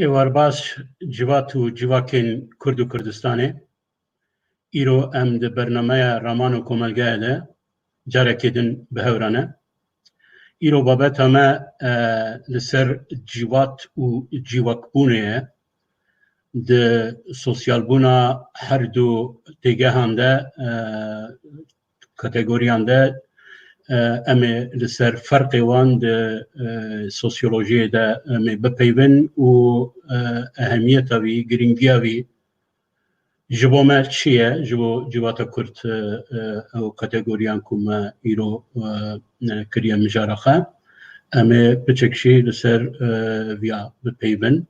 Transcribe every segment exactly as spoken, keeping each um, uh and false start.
Êwar baş, civat û civakên Kurd û Kurdistanê. Îro em di bernameya Raman û Komelgehê de carekê din bi hev re ne. Îro babeta me, e, li ser civat û civakbûnê ye. Di sosyalbûna her du têgehan de, e, kategoriyan de, e, em ê li ser ferqê wan di, e, sosyolojiyê de em ê bipeyvin û, e, ehemiyeta wî, girîngiya wî ji bo me çi ye, ji bo civata Kurd, e, e, ew kategoriyan ku me îro, e, e, kiriye mijara xwe, em ê piçek jî li ser, e, viya bipeyvin.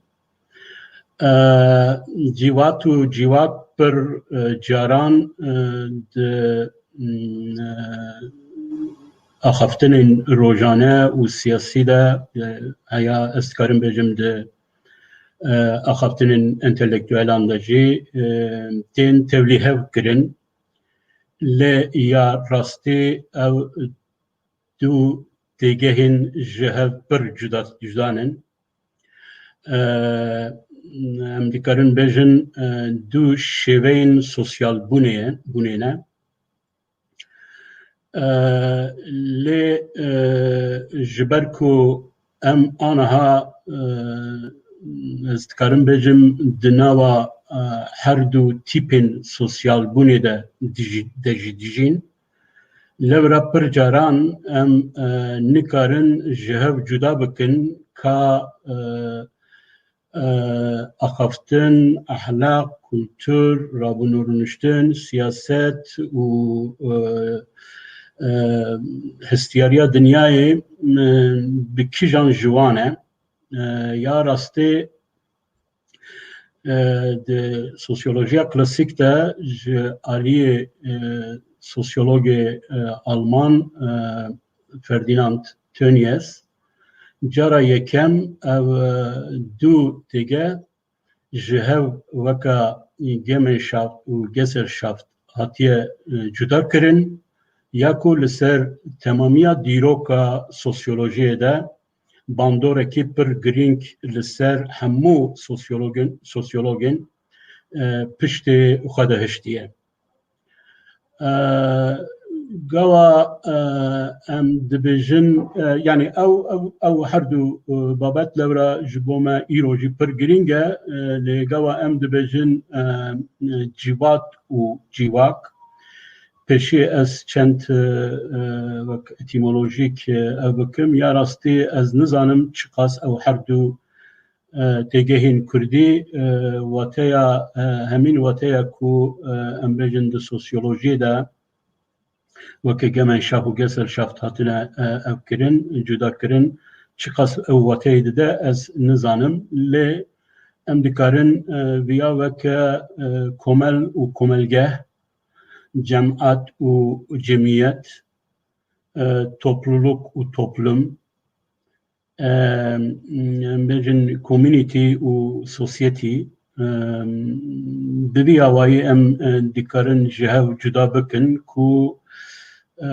E, cîvat û cîvak pir, e, caran, e, di, mm, e, axaftinên rojane û siyasî de, e, heya ez dikarim bêjim di, e, axaftinên entelektuelan de jî, e, tên tevlîhev kirin. Lê ya rastî ew du têgehên ji hev pir cuda, cuda ne. E, em dikarin bêjin, e, du şêveyên sosyalbûnê ye, bûnê ne. E, lê, e, ji ber ku em aniha, e, ez dikarim bêjim, di nava, e, her du tîpên sosyalbûnê de dijî-, de jî dijîn. Lewra pir caran em, e, nikarin ji hev cuda bikin ka, e, e, axaftin, ehlaq, kultur, rabûn û rûniştin, siyaset û, e, e, hestiyariya dinyayê, e, bi kîjan ji wan e? E, ya rastî, e, di sosyolojiya klasîk de ji aliyê, e, sosyologê, e, Alman, e, Ferdinand Tönnies, cara yekem ev, e, du têge ji hev weke Gemeinschaft û Gesellschaft hatiye, e, cuda kirin, ya ku li ser temamiya dîroka sosyolojiyê de bandorekî pir girîng li ser hemû sosyologên, sosyologên, e, piştê xwe de hiştiye. E, gawa, e, em dibêjin, e, yanî ew, ew, ew her du, e, babet lewra ji bo me îro jî pir girîng e, e, lê gawa em dibêjin, e, e, cîvat û cîvak, pêşî ez çend, e, e, wek etîmolojîk, e, ev bikim. Ya rastî ez nizanim çiqas ew her du, e, têgehên kurdî, e, wateya, e, hemîn wateya ku, e, em bêjin di sosyolojiyê de weke Gemeinschaft û Gesellschaft hatine, e, ev kirin, cuda kirin, çiqas ew wateyê dide ez nizanim. Lê em dikarin, e, viya weke, e, komel û komelgeh, cemaat û cemiyet, e, topluluk û toplum, e, em bêjin community û society, e, bi vî awayî em, e, dikarin ji hev cuda bikin ku, e,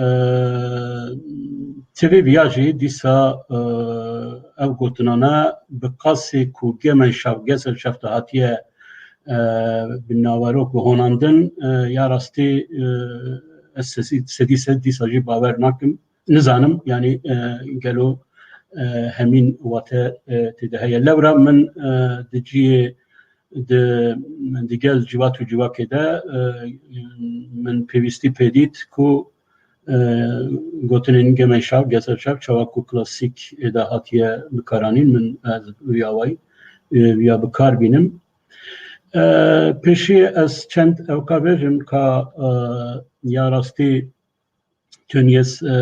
tevî viya jî dîsa, e, ev gotinane bi qasî ku Gemeinschaft, Gesellschaft hatiye, e, bi naverok bi honandin, e, ya rastî, e, ez sedî, sedî sed dîsa jî bawer nakim. Nizanim, yanî, e, gelo, e, hemîn wate, e, tê de heye. Lewra min, e, di cihê, di, di gel civat û civakê de, e, min pêwîstî pê dît ku, e, gotinên Gemeinschaft, Gesellschaft, çawa ku klasîk ê de hatiye bikaranîn, min ez vî awayî, e, viya bi kar bînim. E, pêşî ez çend ewka bêjim ka, e, ya rastî Tönnies, e,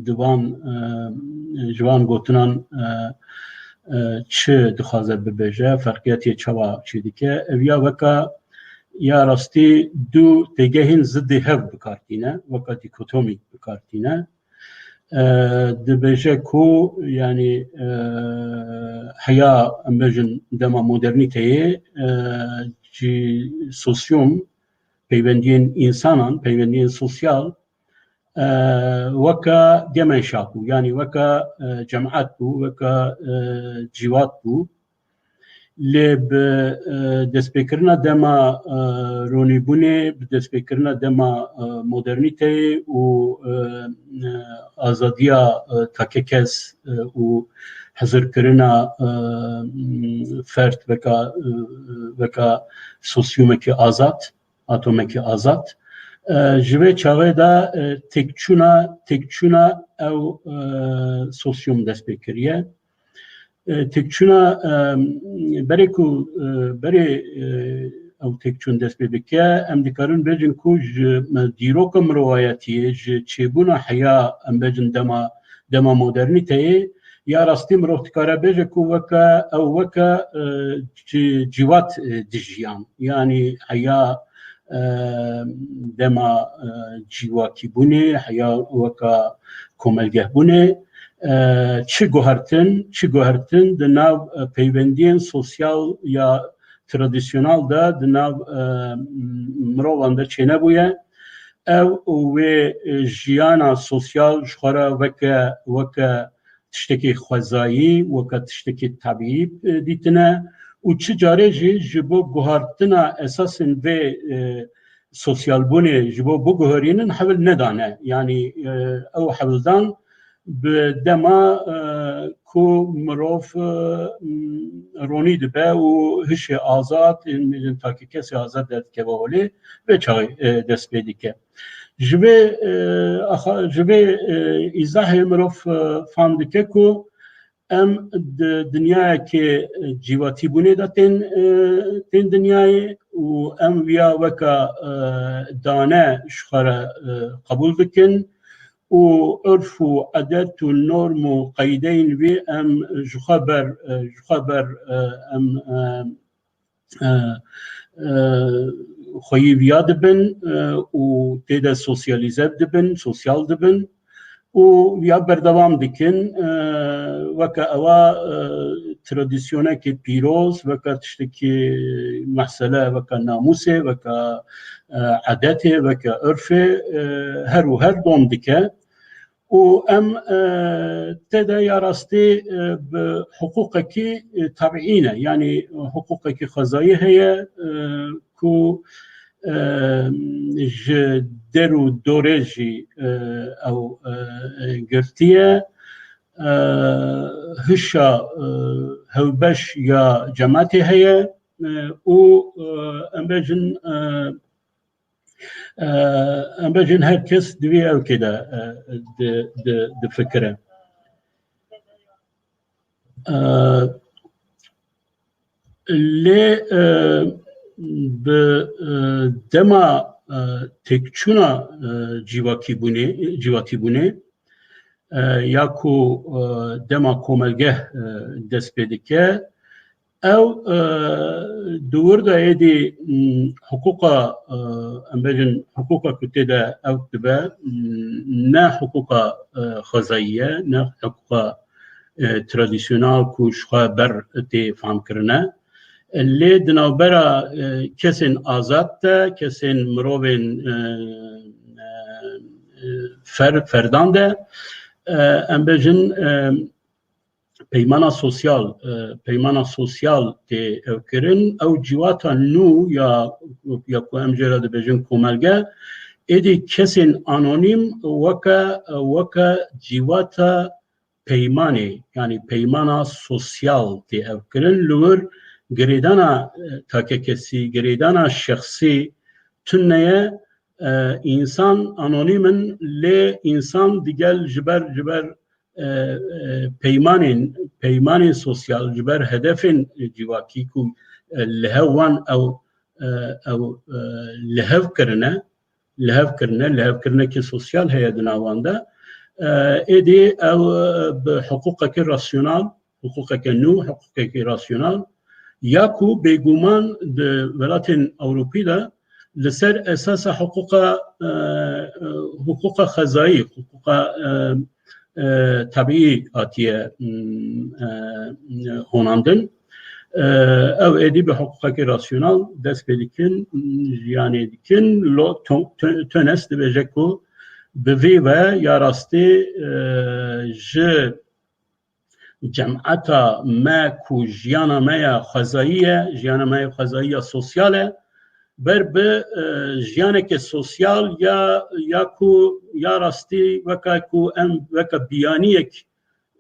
di van, e, ji van gotinan, e, e, çi dixwaze bibêje, ferqiyetê çawa çêdike? Ev ya weka, ya rastî du têgehên zidê hev bi kar tîne, weka dîkotomî bi kar tîne. E, dibêje ku, yanî, e, heya, em bêjin, dema modernîteyê, e, cî sosyum, peywendiyên însanan, peywendiyên sosyal, e, weka gemenşa bû, yanî weka, e, cemaet bû, weka, e, cîwat bû. Lê bi, e, destpêkirina dema, e, ronîbûnê, bi destpêkirina dema, e, modernîteyê û, e, e, azadiya, e, takekes, e, û hizirkirina, e, ferd weka, e, weka sosyumekî azad, atomekî azad. E, ji vê çaxê de, e, têkçûna, têkçûna ew, e, sosyum dest pê kiriye. E, têkçûna, e, berê ku, e, berê, e, ew têkçûn dest pê bike, em dikarin bêjin ku ji me-, dîroka mirovayetiyê, ji çêbûna heya, em bêjin dema, dema modernîteyê, ya rastî mirov dikare bêje ku weke, ew weke, e, ci-, cîvat, e, dijiyan. Yanî heya, e, dema, e, cîwakîbûnê, heya weka komelgehbûnê, e, çi guhertin, çi guhertin di nav, e, peywendiyên sosyal ya tradisyonal de di nav, e, mirovan de çênebûye. Ew û wê, e, jiyana sosyal ji xwe re weke, weke tiştekî xwezayî, weke tiştekî tebîî, e, dîtine û çi carê jî ji bo guhartina esasên vê, e, sosyalbûnê ji bo biguherînin hewil nedane. Yanî, e, ew hewildan bi dema, e, ku mirov, e, ronî dibe û hişê azad, ên bêjin takekesê azad derdikeve holê, vê çaxê, e, dest pê dike. Ji vê, e, axa-, ji vê, e, îzahê mirov, e, fam dike ku em di dinyayekê cîvatîbûnê de tên, e, tên dinyayê û em wiya weka, e, dane ji xwe re, e, qebûl dikin û urf û edet û norm û qeydeyên wî em ji xwe ber, e, ji xwe ber, e, em, e, e, e, xweyî viya dibin, e, û tê de sosyalîze dibin, sosyal dibin û ya berdewam dikin. E, weke ewa, e, tradisyonekê pîroz, weke tiştekî mesele, weke namûsê, weke, e, edetê, weke urfê, e, her û her dom dike. û em, e, tê de ya rastî, e, bi hiqûqekî, e, tebîî ne. Yanî hiqûqekî xwezayî heye, e, ku, e, ji der û dorê jî, e, ew, e, girtiye. E, hişa, e, hewbeş ya cematê heye, e, û, e, em bêjin, e, E, em bêjin her kes di vî ewkê de, e, di, di, difikire. E, lê, e, bi, e, dema, e, têkçûna, e, cîvakîbûnê, cîvatîbûnê, e, ya ku, e, dema komelgeh, e, dest pê dike, ew, e, di wir de êdî, m, hiqûqa, e, em bêjin, hiqûqa ku tê de ew dibe, m, ne hiqûqa, e, xwezayî ye, ne hiqûqa, e, tradisyonal ku ji xwe ber tê famkirine. Lê di navbera, e, kesên azad de, kesên mirovên, e, e, e, fer-, ferdan de, e, em bêjin, e, peymana sosyal, e, peymana sosyal tê, e, kirin. Ew civata nû ya, ya ku em jê re dibêjin komelge, êdî kesên anonîm weke, weke civata peymanê, yanî peymana sosyal tê ev kirin. Li wir girêdana, e, takekesî, girêdana şexsî tune ye. E, însan anonîm in, lê însan digel ji ber, ji ber, e, e, peymanên, peymanên sosyal, ji ber hedefên civakî ku, e, li hev wan ew, e, ew, e, li hev kirine, li hev kirine, li hev kirinekê sosyal heye di nav wan de. E, êdî ew, e, bi hiqûqekî rasyonal, hiqûqeke nû, hiqûqekî rasyonal, ya ku bêguman di welatên Ewropî de li ser esasa hiqûqa, e, e, hiqûqa xwezayî, hiqûqa, e, e, tebîî hatiye, m, e, honandin. E, ew êdî bi hiqûqekî rasyonal dest pê dikin, jiyanê dikin. Lo, To-, To-, Tönnies dibêje ku bi vî ve ya rastî, e, ji cemeta me ku jiyana me ya xwezayî ye, jiyana me ya xwezayî ya sosyal e, ber bi, e, jiyaneke sosyal ya, ya ku ya rastî weka ku em weka biyaniyek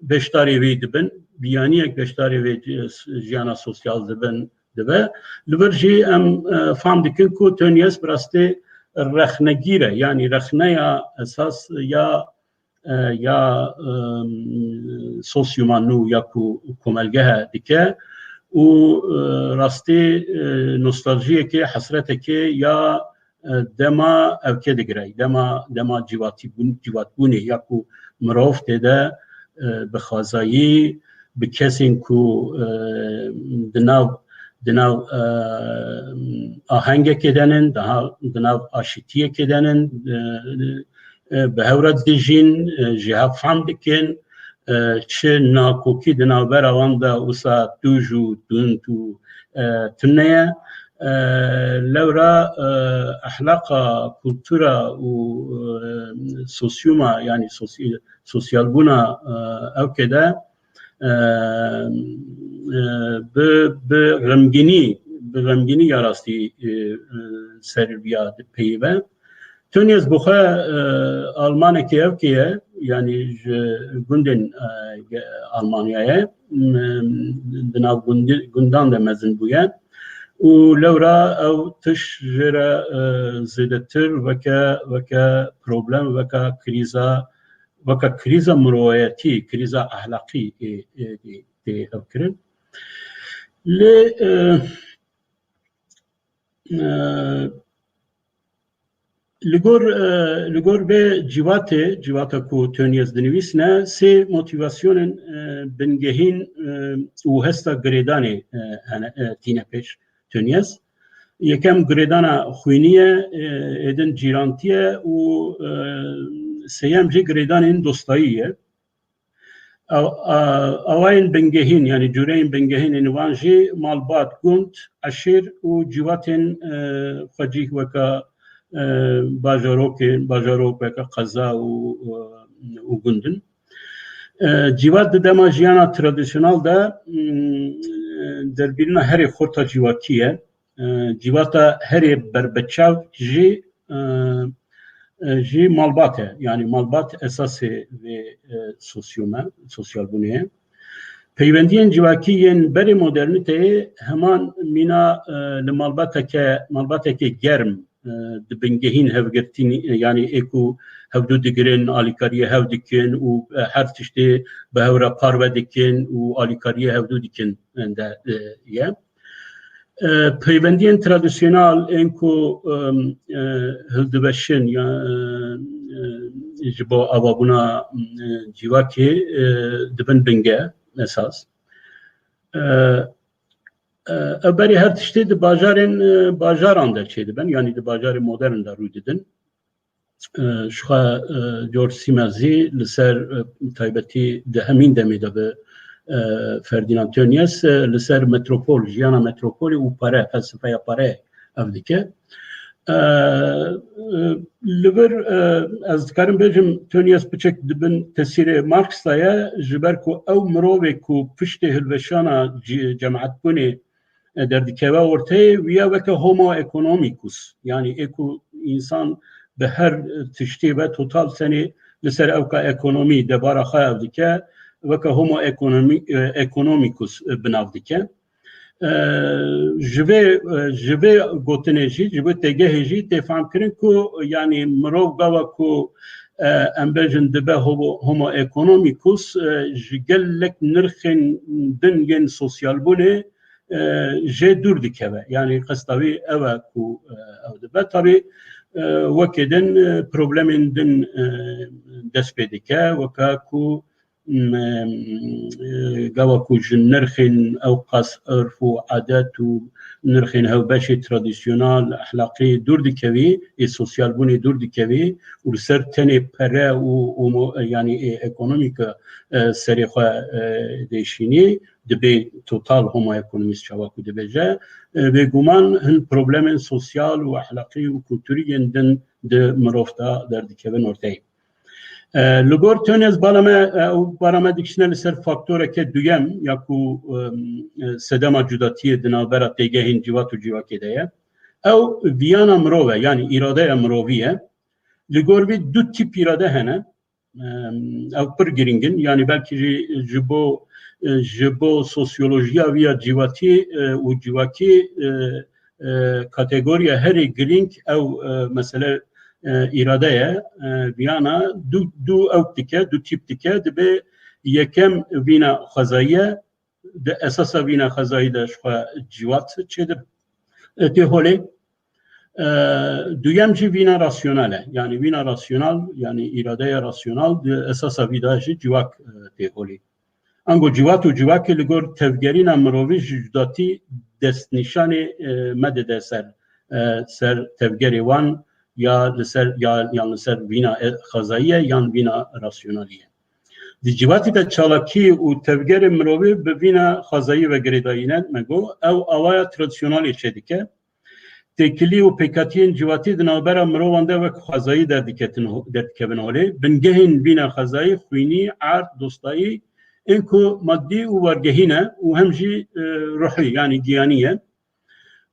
beşdarê wî dibin, biyaniyek beşdarê wê, e, jiyana sosyal dibin, dibe. Li vir jî em, e, fam dikin ku Tönnies bi rastî rexnegîr e, yanî rexneya esas ya, e, ya, e, sosyuma nû ya ku komelgehe dike û, e, rastî, e, nostaljiyekê, hesretekê ya, e, dema ewkê digire, dema, dema cîvatîbûn-, cîvatbûnê ya ku mirov tê de, e, bi xwezayî, bi kesên ku, e, di nav, di nav, e, ahengekê de nin, daha di nav aşitiyekê de nin, e, e, bi hev re dijîn, e, ji hev fam dikin, e, çi nakokî di navbera wan de wisa tûj û tund û, e, tune ye. E, lewra, e, ehlaqa, kultura û, e, sosyuma, yanî sosy-, sosyalbûna, e, ewkê de, e, e, bi, bi xemgînî, bi xemgînî ya rastî, e, e, ser viya dipeyive. Tönnies bi xwe, e, Almanekî ewkê ye, yanî ji gundên, e, ge-, Almanyayê, m-, di nav gundi-, gundan de mezin bûye û lewra ew tişt jê re, e, zêdetir weke, weke problem, weke krîza, weke krîza miroyetî, krîza ehlaqî ê, ê, ê, tê ew kirin. Lê, e, e, Li gor, e, li gor vê cîvatê, cîvata ku Tönnies dinivîsine, sê motîvasyonên, e, bingehîn, e, û hesta girêdanê, e, hene, e, tîne pêş Tönnies. Yekem girêdana xwînî ye, e, êdin cîrantî ye û, e, sêyem jî girêdanên dostayî ye. Ew, e, awayên bingehîn, yanî cûreyên bingehîn ên wan jî malbat, gund, eşîr û cîvatên, e, xwecî weke, e, bajarokê, bajarok weke qeza û, û, û gund in. E, cîvat di dema jiyana tradisyonal de, m, derbîrina herê xurta cîwakî ye. E, cîvata herê berbiçav jî, e, e, jî malbat e. Yanî malbat esasê vê, e, sosyome, sosyalbûnê ye. Peywendiyên civakî yên berê modernîteyê heman mîna, e, li malbateke, malbateke germ, e, di bingehîn hevgirtî, yanî ê ku hevdû digirin, alîkariyê hev dikin û, e, her tiştê bi hev re parve dikin û alîkariyê hevdû dikin, e, de, e, ye. E, peywendiyên tradisyonal ên ku, em, e, hildiveşin ya, e, e, ji bo avabûna, e, civakê, e, dibin binge esas. E, e, ev berê her tiştê di bajarên, e, bajaran de çêdibin, yanî di bajarên modern de rû didin. E, ji xwe, e, George Simmel zî li ser, e, taybetî di hemîn demê de bi, e, Ferdinand Tönnies, e, li ser metropol, jiyana metropolê û pare, felsefeya pare ev dike. E, e, li vir, e, ez dikarim bêjim, Tönnies piçek di bin tesîrê Marx de ye, ji ber ku ew mirovê ku piştê hilweşana ci-, cemaetbûnê e, derdikeve orteyê, wiya weke homo economicus. Yanî ê ku însan bi her, e, tiştê ve total tenê li ser ewka ekonomî debara xwe ev dike, weke homo ekonomî-, e, economicus, e, bi nav dike. E, ji vê, e, ji vê gotinê jî, ji vê têgehê jî tê fehmkirin ku, yanî mirov gava ku, e, em bêjin dibe homo, homo economicus, e, ji gelek nirxên din yên sosyalbûnê, e, jê dûr dikeve. Yanî qesta wî ew e ku, e, ew dibe. Tabî, e, wekê din, e, problemên din, e, dest pê dike, weka ku, m, e, gava ku ji nirxên ew qas urf û adet û nirxên hewbeşê tradisyonal, ehlaqî dûr dikevî, ê sosyalbûnê dûr dikevî û li ser tenê pere û, û mo-, yanî ê ekonomîk, e, serê xwe, e, dêşînî, dibê total homo economist çawa ku dibêje, e, bêguman hin problemên sosyal û ehlaqî û kulturî yên din di mirov de derdikevin orteyê. E, li gor Tönez bala me, e, ew bara me dikişine li ser faktoreke duyem, ya ku, e, e, sedema cudatiyê di navbera têgehên civat û civakê de ye. Ew viyana mirov e, yanî îradeya mirovî ye. Li gor vî du tîp îrade hene. Em, ew pir girîng in. Yanî belkî jî ji bo, e, ji bo sosyolojiya vî ya cîvatî, e, û cîvakî, e, e, kategoriya herî girîng ew, e, mesele, e, îrade ye. E, viyana du, du ew dike, du tîp dike, dibe yekem vîna xwezayî ye, di esasa vîna xwezayî de ji xwe cîvat çêdib-, e, tê holê. E, duyem jî vîna rasyonal e. Yanî vîna rasyonal, yanî îradeya rasyonal di esasa vî de jî civak, e, tê holê. Ango civat û civakê li gor tevgerîna mirovî ji cudatî destnîşanê, e, me dide ser, e, ser tevgerê wan ya li ser, ya, yan li ser vîna, e, xwezayî ye yan vîna rasyonalî ye. Di civatî de çalakî û tevgerê mirovî bi vîna xwezayî ve girêdayî ne, me got, ew awaya tradisyonalê çêdike. Têkilî û pêkhatiyên civatî di navbera mirovan de wek xwezayî derdiketin ho-, derdikevin holê. Bingehên vîna xwezayî xwînî, erd, dostayî, ên ku madî û wargehî ne û hem jî, e, ruhî, yanî giyanî ye.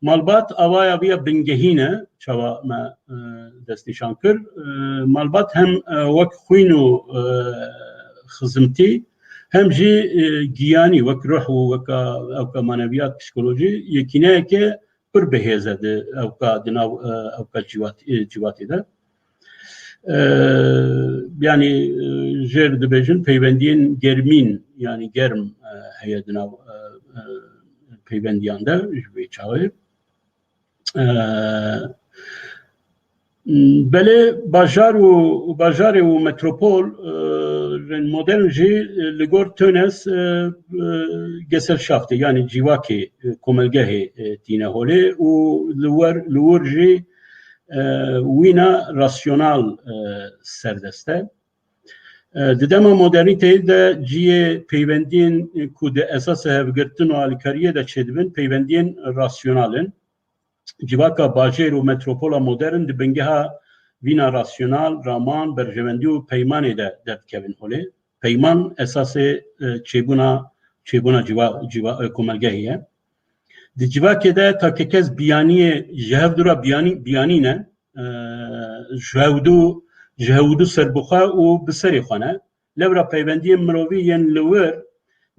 Malbat awaya vî ya bingehî ne, çawa me, e, destnîşan kir. E, malbat hem, e, wek xwîn û, e, xizimtî, hem jî, e, giyanî, wek ruh û weka, ewka maneviyat, psîkolojî, yekîneyeke pir bihêz e di ewka, di nav, e, ewka ciwat-, e, ciwatê de. E, yanî, e, jêr dibêjin peywendiyên germîn, yanî germ, e, heye di nav, e, e, peyvendiyan de ji vê çaxê. E, belê bajar û, bajarê û metropol, e, rên modern jî, e, li gor Tönez, e, e, Gesellschaftê, yanî civakê, e, komelgehê, e, tîne holê û li wer, li wir jî, e, wîna rasyonal, e, serdest e. E, di dema modernîteyê de cihê peywendiyên ku di esasê hevgirtin û alîkariyê de çêdibin, peywendiyên rasyonal in. Civaka bajêr û metropola modern di bingeha vîna rasyonal, raman, berjewendî û peymanê de derdikevin holê. Peyman esasê, e, çêbûna, çêbûna civa, civa, e, komelgehê ye. Di civakê de takekez biyaniyê ji hevdû re biyanî, biyanî ne, e, ji hevdû, ji hevdû serbixwe û bi serê xwe ne. Lewra peywendiyên mirovî yên li wir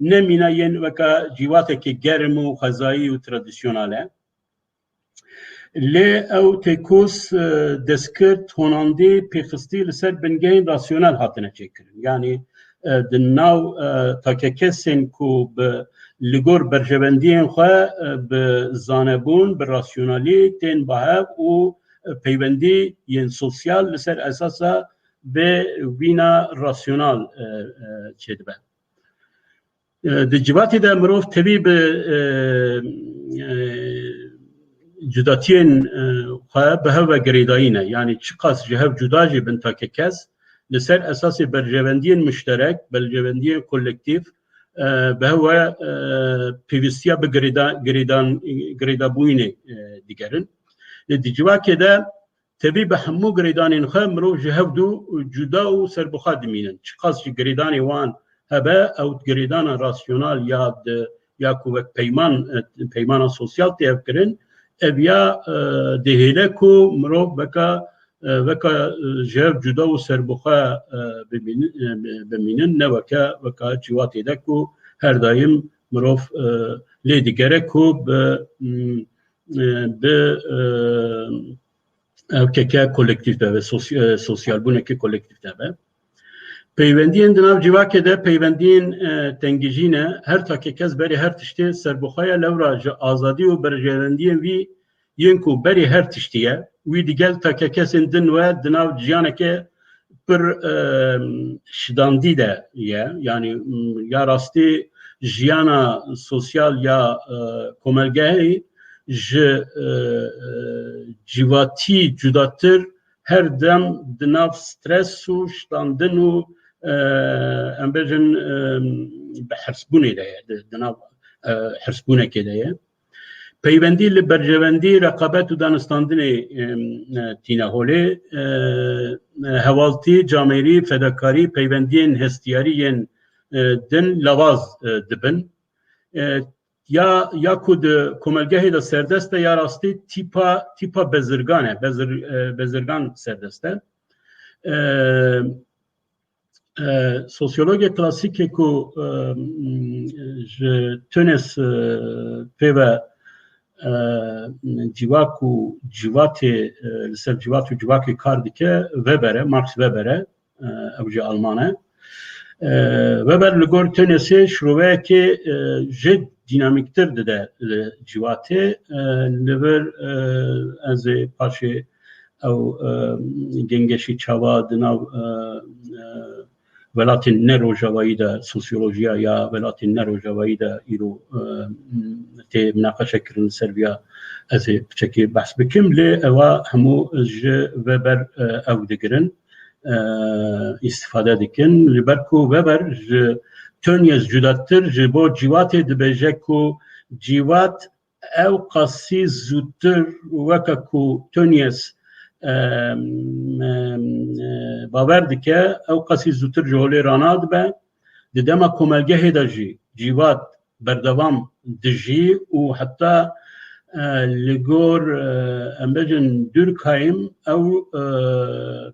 nemîne yên weka cîvatekî germ û xwezayî û tradisyonal e. Lê ew têkos, e, destgirt, honandî, pêxistî li ser bingehên rasyonel hatine çêkirin. Yanî, e, di nav, e, takekesên ku bi, li gor berjewendiyên xwe, e, bi zanebûn, bi rasyonalî tên bahev û, e, peywendî yên sosyal li ser esasa bi vîna rasyonal, e, e, çêdibe. E, di civatê de mirov tevî bi, e, e, cudatiyên, e, xwe bi hev ve girêdayî ne. Yanî çiqas ji hev cuda jî bin takekes, li ser esasê berjewendiyên muşterek, berjewendiyên kolektîf, e, bi hev ve, e, pêwîstiya bi girêda-, girêdan-, girêdabûyînê, e, digerin. Lê di civakê de tevî bi hemû girêdanên xwe mirov ji hev du cuda û serbixwe dimînin. Çiqas jî girêdanê wan hebe, ew girêdana rasyonal ya di, ya ku wek peyman, e, peymana sosyal tê hevkirin, ev ya, e, dihêle ku mirov weka, e, weka, e, ji hev cuda û serbixwe, e, bimînin, e, bimînin, ne weke, weka ciwatê de ku her daim mirov, e, lê digere ku bi, m, e, bi, e, ev keke kolektîf de be, sosy-, e, sosyalbûneke kolektîf de be. Peywendiyên di nav civakê de peywendiyên, e, tengîjî ne, her takekes berê her tiştê serbixwe ye, lewra ji azadî û berjewendiyên vî yên ku berê her tiştî ye, wî digel takekesên din we di nav jiyaneke pir, e, şidandî de ye. Yanî, m, ya rastî jiyana sosyal ya, e, komelgehê ji, e, e, cîvatî cudatir her dem di nav stres û şitandin û, e, em bêjin, e, bi hirsbûnê de ye, di, di nav, e, hirsbûnekê de ye. Peywendî li berjewendî, reqabet û danistandinê, e, e, tîne holê, e, e, hevaltî, camêrî, fedakarî, peywendiyên hestiyarî yên, e, din lawaz, e, dibin. E, ya, ya ku di komelgehê de serdest e, ya rastî tîpa, tîpa bezirgan e, bezir-, e, bezirgan serdest e. E, e, sosyologê klasîkê ku, e, m, ji Tunis, e, pê ve, e, civak û civatê, e, li ser civat û civakê kar dike, Weber e, Max Weber e. E, ew jî Alman e. E, Weber li gor Tönniesê şiroveyekê, e, jê dînamîktir dide li civatê. E, li vir, e, ez ê paşê ew, e, gengeşî çawa di nav, e, e, welatên ne rojavayî de, sosyolojiya ya welatên ne rojavayî de îro, e, tê minaqeşe kirin, li ser viya ez ê piçekê behs bikim. Lê ewa hemû ji Weber, e, ew digirin, e, îstîfade dikin. Ji ber ku Weber ji Tönnies cudatir ji bo civatê dibêje ku civat ew qasî zûtir weke ku Tönnies, e, e, e, bawer dike, ew qasî zûtir ji holê ranadibe. Di dema komelgehê de jî civat berdewam dijî û heta, e, li gor, e, em bêjin Durkheim ew, e,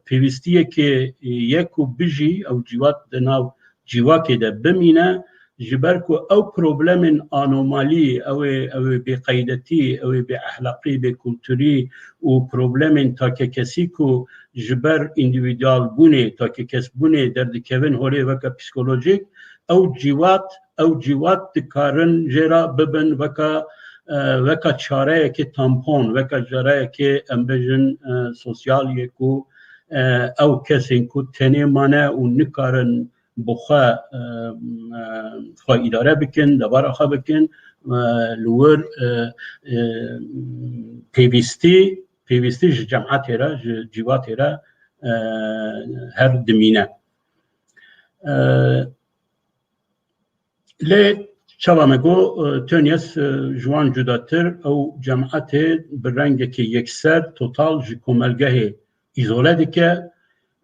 pêwîstiyekê ye ku bijî, ew civat di nav civakê de bimîne, ji ber ku ew problemên anomalî, ew ê, ew ê bêqeydetî, ew ê bêehlaqî, bêkulturî û problemên takekesî ku ji ber îndîvîdualbûnê, takekesbûnê derdikevin holê weke psîkolojîk, ew civat, ew civat dikarin jê re bibin weka, e, weka çareyekê tampon, weka çareyekê, em bêjin, e, sosyal yê ku, e, ew kesên ku tenê mane û nikarin bi xwe, e, e, xwe îdare bikin, debara xwe bikin, e, li wir, e, e, pêwîstî, pêwîstî ji cemaetê re, ji civatê re, e, her dimîne. E, lê çawa me got, e, Tönnies, e, ji wan cudatir, ew cemaetê bi rengekî yekser, total ji komelgehê îzole dike.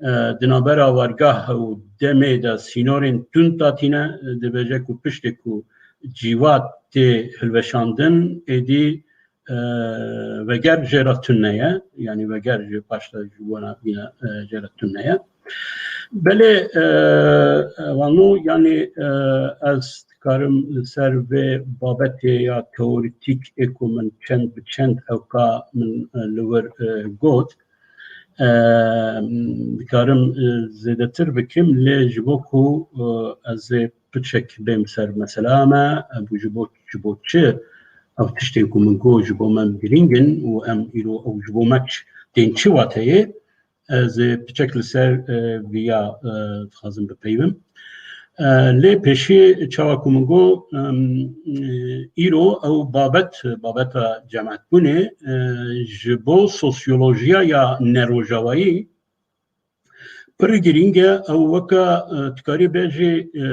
E, di navbera wargah û demê de sînorên tund datîne, e, dibêje ku piştê ku cîvat tê hilweşandin, êdî, e, veger jê re tune ye, yanî veger ji paş de ji wana bîne, e, jê re tune ye. Belê, e, e, wano, yanî, e, ez dikarim li ser vê babetê ya teoretîk ê ku min çend bi çend ewka min, e, li wir, e, got. E, dikarim, e, zêdetir bikim, lê ji bo ku, e, ez ê piçek bêm ser mesela me, e, ji bo, ji bo çi ev tiştên ku min got ji bo me girîng in û em îro ew ji bo me ç-, tên çi wateyê, ez ê piçek li ser, e, viya, e, dixwazim bipeyivim. E, lê pêşî çawa ku min got, em, e, îro ew babet, babeta cemaetbûnê, e, ji bo sosyolojiya ya nerojavayî pir girîng e. Ew weke, e, dikarî bêjî, e,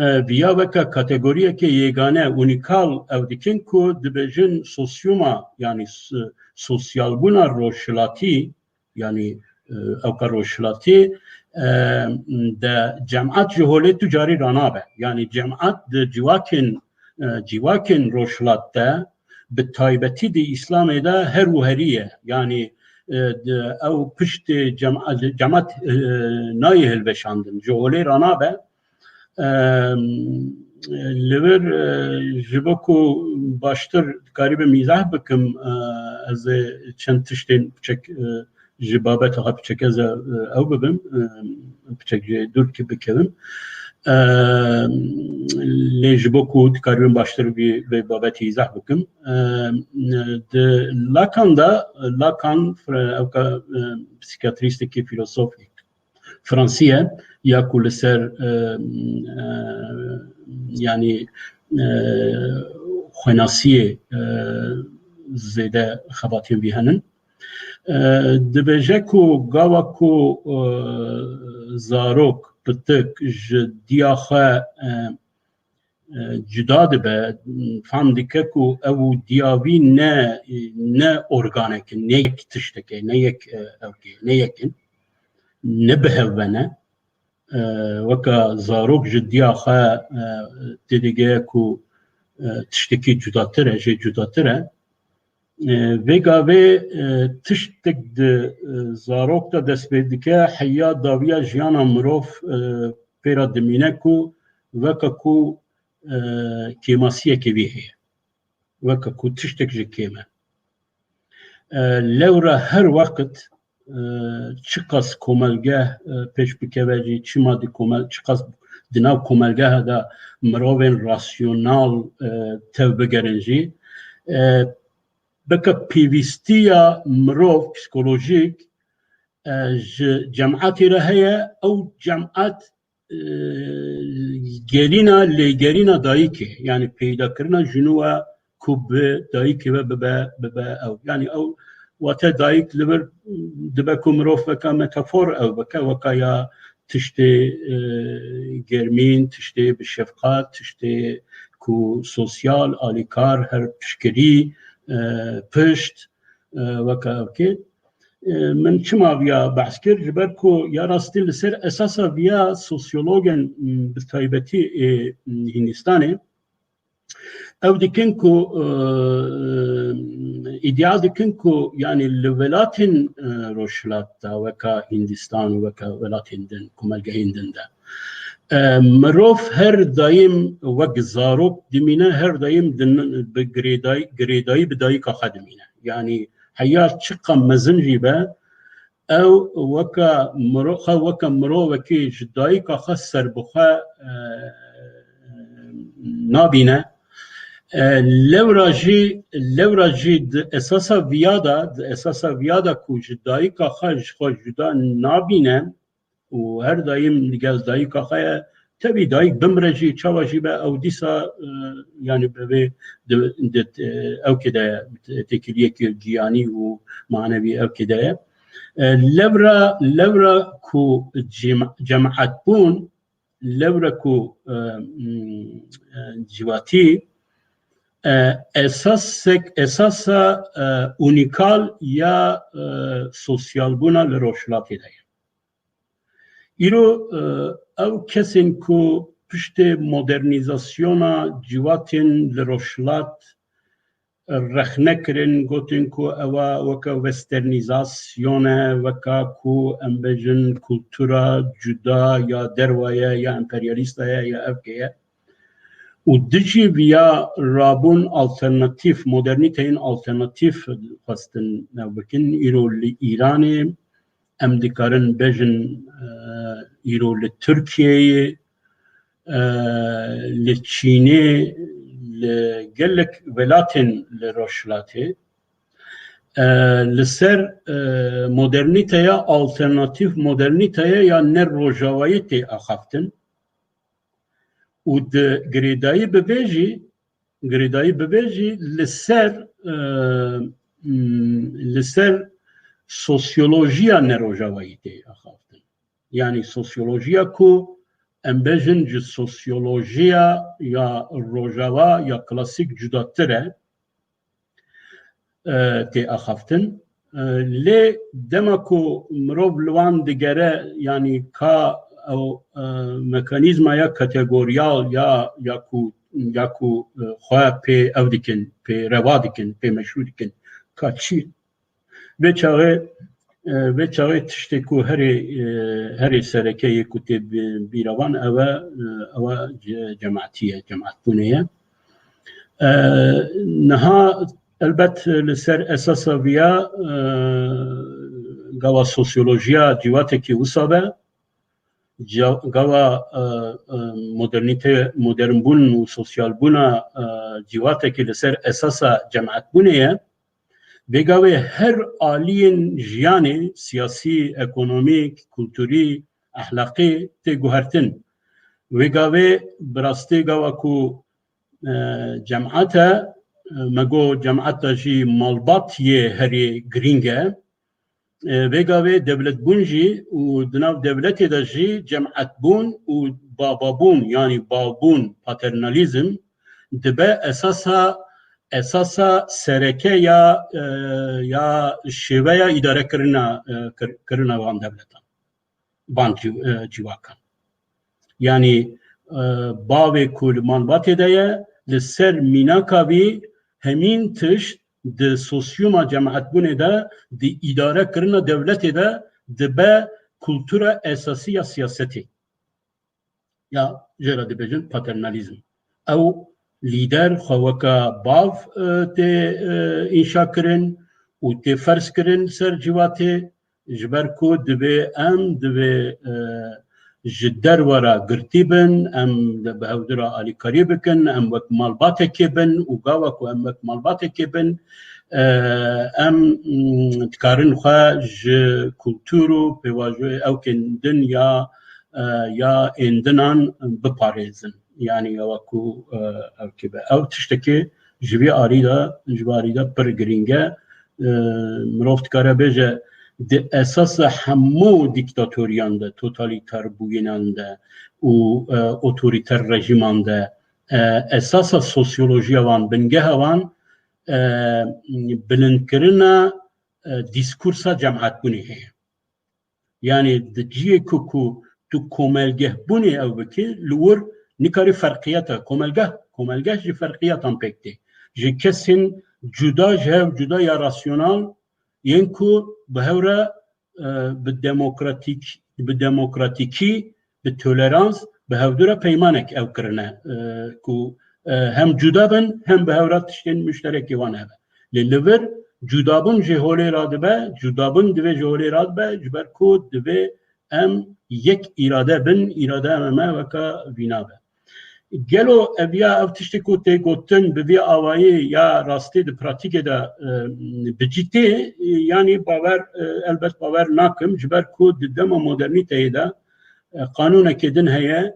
e, viya weke kategoriyeke yêgane, unîkal ew dikin ku dibêjin sosyuma, yanî s-, sosyalbûna rojhilatî, yanî, e, ewka rojhilatî, e, de cemaat ji holê tu carî ranabe. Yanî cemaat di civakên, e, civakên rojhilat de, bi taybetî di Îslamê de her û herî ye. Yanî, e, di, ew piştê cema-, cemaat, e, nayê hilweşandin. Ji holê ranabe. Em, li vir, e, ji bo ku baştir dikarîbim îzah bikim, e, ez ê çend tiştên piçek, e, ji babeta xwe piçek ez ê, e, ew bibim, e, piçek jê dûr ki bikevim. E, Lê ji bo ku dikaribim baştir vî, vê babetî îzah bikim. E, di Lacan de, Lacan, fre-, ewka, e, psîkiyatrîstekî, fîlosofî Fransî ye, ya ku li ser, e, e, yanî, e, xwenasiyê, e, zêde xebatên vî henin. E, dibêje ku gava ku, e, zarok, pitik ji diya xwe, e, e, cuda dibe, fam dike ku ew û diya wî ne, ne organek in, ne yek tiştek e, ne yek, e, ewkê, ne yek in, ne bi hev ve ne. E, weka zarok ji diya xwe, e, têdige ku, e, tiştekî cudatir e, jê cudatir e. E, vê gavê, e, tiştek di, e, zarok de dest pê dike, heya dawiya jiyana mirov, e, pê re dimîne ku weke ku, e, kêmasiyekê wî heye. Weke ku tiştek ji kêm e. E, lewra her weqt, e, çiqas komelgeh, e, pêş bikeve jî, çima di komel-, çiqas di nav komelgeha de mirovên rasyonal, e, tev bigerin jî, e, bike pêwîstiya mirov psîkolojîk, e, ji cematê re heye, ew cemat, e, gerîna, lêgerîna dayikê, yanî peydakirina jinû e ku bi dayikê ve bibe, bibe ew. Yanî ew wate dayik li vir dibe ku mirov weka metafor ew bike, weka ya tiştê, e, germîn, tiştê bi şefqat, tiştê ku sosyal, alîkar, her piştgirî, e, pişt, e, weke ewkê. E, min çima viya behs kir? Ji ber ku ya rastî li ser esasa viya sosyologên, m, bi taybetî ê, m, Hîndistanê, ew dikin ku, e, îdia dikin ku, yanî li welatên, e, Rojhilat de, weka Hîndistan û weka welatên din, komelgehên din de, e, mirov her daîm wek zarok dimîne, her daîm din, bi girêdayî, girêdayî bi dayika xwe dimîne. Yanî heya çiqa mezin jî be, ew weke miro-, xwe weke mirovekî ji dayika xwe serbixwe, e, nabîne. E, lewra jî, lewra jî di esasa viya de, di esasa viya de ku ji dayika xwe ji xwe cuda nabîne û her daîm li gel dayika xwe ye, tevî dayik bimire jî, çawa jî be, ew dîsa, e, yanî bi vê di, di, e, ewkê de ye, têkiliyekî giyanî û manevî ewkê de ye. E, lewra, lewra ku cem-, cematbûn, lewra ku, e, m, e, civakî, e, esasek, esasa, e, unîkal ya, e, sosyalbûna li Rojhilatê de ye. Îro, e, ew kesên ku piştê modernîzasyona civatên li Rojhilat rexne kirin, gotin ku ewa weke westernîzasyon e, weka ku em bêjin kultura cuda ya derwa ye, ya emperyalîsta ye, ya ewkê ye. Û dijî viya rabûn alternatîf, modernîteyên alternatîf xwestin ew bikin. Îro li Îranê, em dikarin bêjin, e, îro li Tirkiyeyê, e, li Çînê, li gelek welatên li Rojhilatê, e, li ser, e, modernîteya alternatîf, modernîteya ya ne rojavayî tê axaftin û di girêdayî bivê jî, girêdayî bivê jî li ser, e, m, li ser sosyolojiya nerojavayî tê axaftin. Yanî sosyolojiya ku em bêjin ji sosyolojiya ya rojava ya klasîk cudatir e, e, tê axaftin. E, lê dema ku mirov li wan digere, yanî ka ew, e, mekanîzmaya kategoriyal ya, ya ku, ya ku, e, xwe pê ew dikin, pê reva dikin, pê meşrû dikin, ka çi? Vê çaxê, e, vê çaxê tiştê ku herê, e, herê sereke yê ku tê bi-, bîra van ew e, e, ew e ce-, cematî ye, cematbûnê ye. E, niha elbet li ser esasa viya, e, gava sosyolojiya ciwatekî wisa be, Ca-, gava, e, e, modernîte, modernbûn û sosyalbûna, e, cîvatekî li ser esasa cemaetbûnê ye. Vê gavê her aliyên jiyanê, siyasî, ekonomîk, kulturî, ehlaqî tê guhertin. Vê gavê bi rastî gava ku, e, cemate, e, me got cemata jî malbatiyê herî girîng e. E, vê gavê dewletbûn jî û di nav dewletê de jî cemaetbûn û bababûn, yanî bavbûn, paternalîzm, dibe esasa, esasa sereke ya, e, ya şêveya îdarekirina, e, kir-, kirina van dewletan, van cî-, e, cîvakan. Yanî, e, bavê ku li malbatê de ye, li ser mînaka vî hemîn tişt di sosyûma cemaetbûnê de, di îdarekirina dewletê de dibe kultura esasî ya siyasetê. Ya jê re dibêjin paternalîzm. Ew lîder xwe weke bav, e, tê, e, înşa kirin û tê ferz kirin ser cîvatê, ji ber ku divê em, divê, e, ji derve re girtî bin, em bi hevdu re alîkarî bikin, em wek malbatekê bin û gava ku em wek malbatekê bin, e, em, mm, dikarin xwe ji kultur û pêvajoyê ewkên din ya, e, ya êndinan biparêzin. Yanî ewa ku, e, ewkê be. Ew tiştekê ji vî arî de, ji vî arî de pir girîng e. E, mirov dikare bêje, di esasa hemû dîktatoriyan de, totalîter bûyînan de û, e, otorîter rejîman de, e, esasa sosyolojiya wan, bingeha wan, e, bilindkirina, e, dîskursa cemaetbûnê heye. Yanî di cihê ku, ku tu komelgehbûnê ew bikî, li wir nikarî ferqiyeta komelgeh, komelgeh ji ferqiyetan pêk tê. Ji kesên cuda ji hev, cuda ya rasyonal, yên ku bi hev re, e, bi demokratîk, bi demokratîkî, bi tolerans, bi hevdu re peymanek ew kirine, e, ku, e, hem cuda bin, hem bi hev re tiştên muşterekê wan hebe. Lê li vir cudabûn ji holê radibe, cudabûn divê ji holê radibe, ji ber ku divê em yek îrade bin, îrade me weke vîna be. Gelo ev ya, ev tiştê ku tê gotin bi vî awayî ya rastî di pratîkê de, e, bi cî tê, yanî bawer, e, elbet bawer nakim, ji ber ku di dema modernîteyê de, e, qanûnekê din heye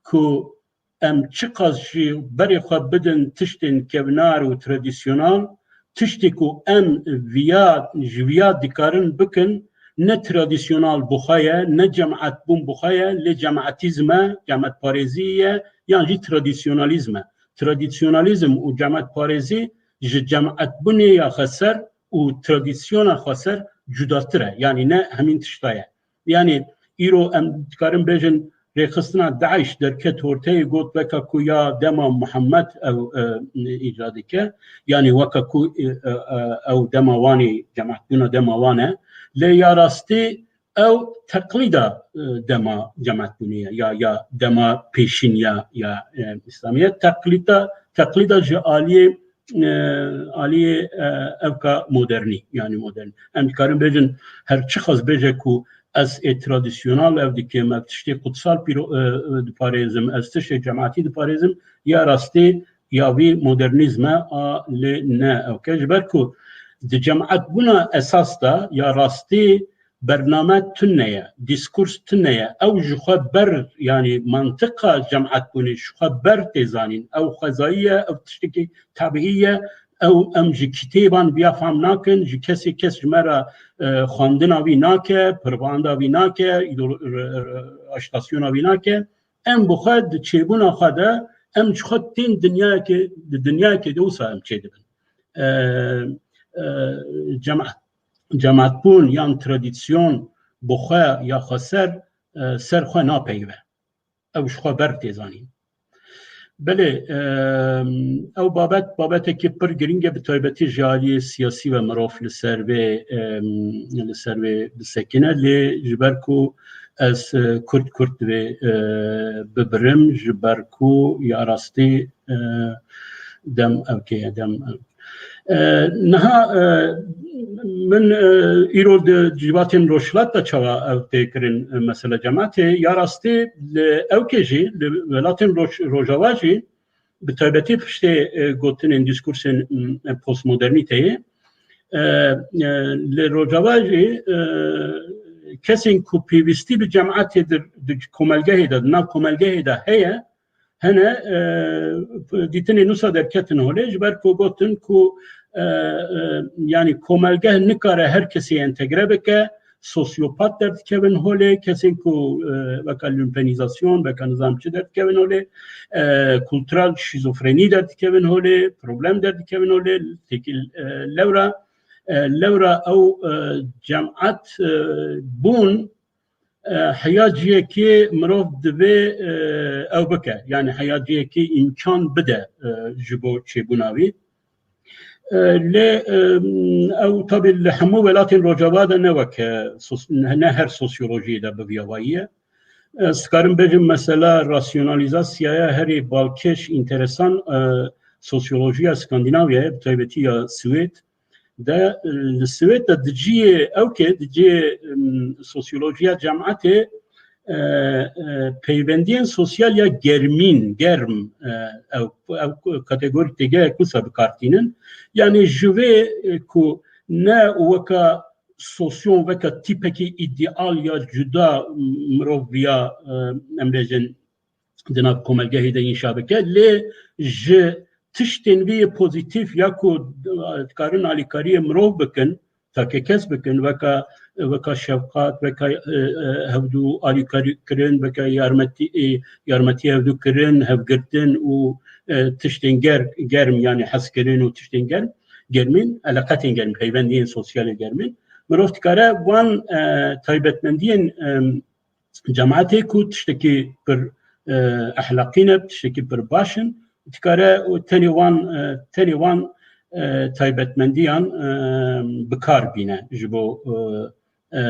ku em çiqas jî berê xwe bidin tiştên kevnar û tradisyonal, tiştê ku em viya, ji viya dikarin bikin, ne tradisyonal bi xwe ye, ne cemaetbûn bi xwe ye, lê cemaetîzm e, cemaetparêzî ye, yan jî tradisyonalîzm e. Tradisyonalîzm û cemaetparêzî ji cemaetbûnê ya xweser û tradisyona xweser cudatir e. Yanî ne hemîn tişta ye. Yanî îro em dikarin bêjin rêxistina DAIŞ derket orteyê, got weke ku ya dema Muhammed ew, e, îca dike, yanî weke ku, e, e, e, ew dema wanê, cemaetbûna dema wan e, lê ya rastî ew teqlîda, e, dema cemaetbûnê ye, ya, ya dema pêşîn ya, ya, e, Îslamiyet. Teqlîda, teqlîda ji aliyê, e, aliyê, e, evka modernî, yanî modern. Em dikarin bêjin, her çiqas bêje ku ez ê tradisyonal ev dikim, ev tiştê qutsal pîro-, e, e, diparêzim, ez tiştê cemaetî diparêzim, ya rastî ya vî modernîzm e, a lê ne ewke. Ji ber ku di cemaetbûna esas de ya rastî bername tune ye, dîskurs tune ye. Ew ji xwe ber, yanî mantiqa cemaetbûnê ji xwe ber tê zanîn. Ew xwezayî ye, ew tiştekî tebîî ye. Ew, em ji kitêban viya fam nakin, ji kesê kes ji me re, e, xwendina wî nake, pirvanda wî nake, îdolo-, r-, r-, aştasyona wî nake. Em bi xwe di çêbûna xwe de, em ji xwe tên dinyayekê, di dinyayekê de wisa em çêdibin. E, e, cema-, cemaetbûn yan tradisyon bi xwe ya xweser, e, ser xwe napeyive. Ew ji xwe ber tê zanîn. Belê, e, ew babet, babetekî pir girîng e, bi taybetî ji aliyê siyasî ve mirov li ser vê, e, li ser vê bisekine. Lê ji ber ku ez, e, kurt kurt divê, e, bibirim, ji ber ku ya rastî, e, dem ewkê ye, dem ew. E, niha e, min e, îro di civatên rojhilat de çawa ev tê kirin e, mesela cemaetê ya rastî li ewkê jî li welatên roj, rojava jî bi taybetî piştê e, gotinên dîskursên e, postmodernîteyê e, e, li rojava jî e, kesên ku pêwîstî bi cemaetê di, di komelgehê de, di nav komelgehê de heye, hene e, dîtinên wisa derketin holê, ji ber ku gotin ku e, e, yanî komelgeh nikare her kesê entegre bike, sosyopat derdikevin holê, kesên ku e, weka lumpenîzasyon, weka nizam çi derdikevin holê, e, kultural şîzofrenî derdikevin holê, problem derdikevin holê, têkil e, lewra, e, lewra ew e, cemaet e, bûn e, heya ciyekê mirov divê e, ew bike. Yani heya ciyekê îmkan bide e, ji bo çêbûna wî. E, lê e, ew tabi li hemû welatên Rojava de ne weke sos- ne her sosyolojiyê de bi vî awayî ye. Ez dikarim bêjim mesela rasyonalîzasyaya herî balkêş, înteresan e, sosyolojiya Skandînavyayê, bi taybetî ya Swêd, de e, li Swêd de di cihê ewkê, di cihê em, sosyolojiya cemaetê e, e, peywendiyên sosyal ya germîn, germ e, ew, ew kategorî têgehek wisa bi kar tînin. Yanî ji vê e, ku ne weka sosyon, weka tîpekî îdeal ya cuda mirov viya e, em bêjin di nav komelgehê de înşa bike, lê ji tiştên vî yê pozîtîf ya ku dikarin alîkariyê mirov bikin, takekes bikin, weka weka şefqat, weka e, e, hevdû alîkarî kirin, weka yarmetî, e, yarmetî hevdû kirin, hevgirtin û e, tiştên ger, germ, yani hezkirin û tiştên germ, germîn, eleqetên germ, peywendiyên sosyalê germîn. Mirov dikare wan e, taybetmendiyên e, cemaetê ku tiştekî pir e, ehlaqî ne, tiştekî pir baş in, dikare û tenê wan e, tenê wan e, taybetmendiyan e, bi kar bîne ji bo e, e,